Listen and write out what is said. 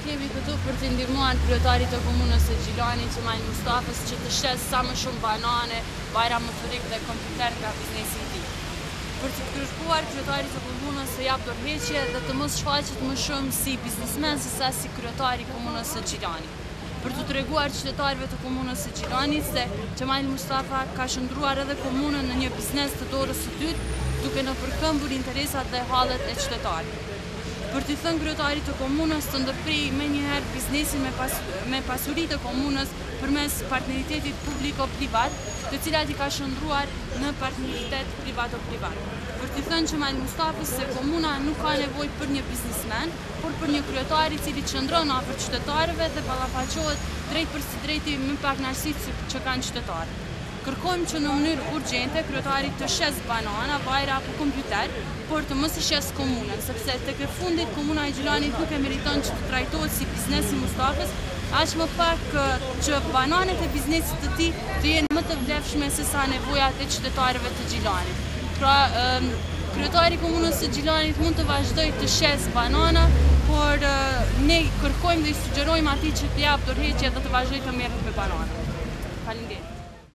jemi këtu për t'i ndihmuar kryetarit të komunës së Gjilanit, Qemajl Mustafës, që të shesë sa më shumë banane, vajra motorik dhe kompjuter nga biznesi i tij. Për t'i kërkuar kryetarit të komunës të japë dorëheqje dhe të mos shfaqet më shumë si biznesmen sesa si kryetar i komunës së Gjilanit. Për t'u treguar qytetarëve të komunës së Gjilanit se Qemajl Mustafa ka shndërruar edhe komunën në një biznes të dorës së dytë, duke nëpërkëmbur interesat dhe hallet e qytetarëve. Për t'i thënë kryetarit të komunës të ndërprejë menjëherë biznesin me pas, me pasuritë e komunës përmes partneritetit publiko-privat, të cilat i ka shndërruar në partneritet privato-privat. Për t'i thënë Qemajl Mustafës se komuna nuk ka nevojë për një biznesmen, por për një kryetar i cili qëndron afër qytetarëve dhe ballafaqohet drejtpërsëdrejti me pakënaqësitë që kanë qytetarët. Kërkojmë që në mënyrë urgjente kryetari të shesë banana, vajra apo kompjuter, por të mos e shesë komunën, sepse tek e fundit komuna e Gjilanit nuk e meriton që të trajtohet si biznes i Mustafës, aq më pak që bananet e biznesit të tij të jenë më të vlefshme sesa nevojat e qytetarëve të Gjilanit. Pra, kryetari i komunës së Gjilanit mund të vazhdojë të shesë banana, por ne kërkojmë dhe i sugjerojmë atij që të japë dorëheqje dhe të vazhdojë të merret me banana. Faleminderit.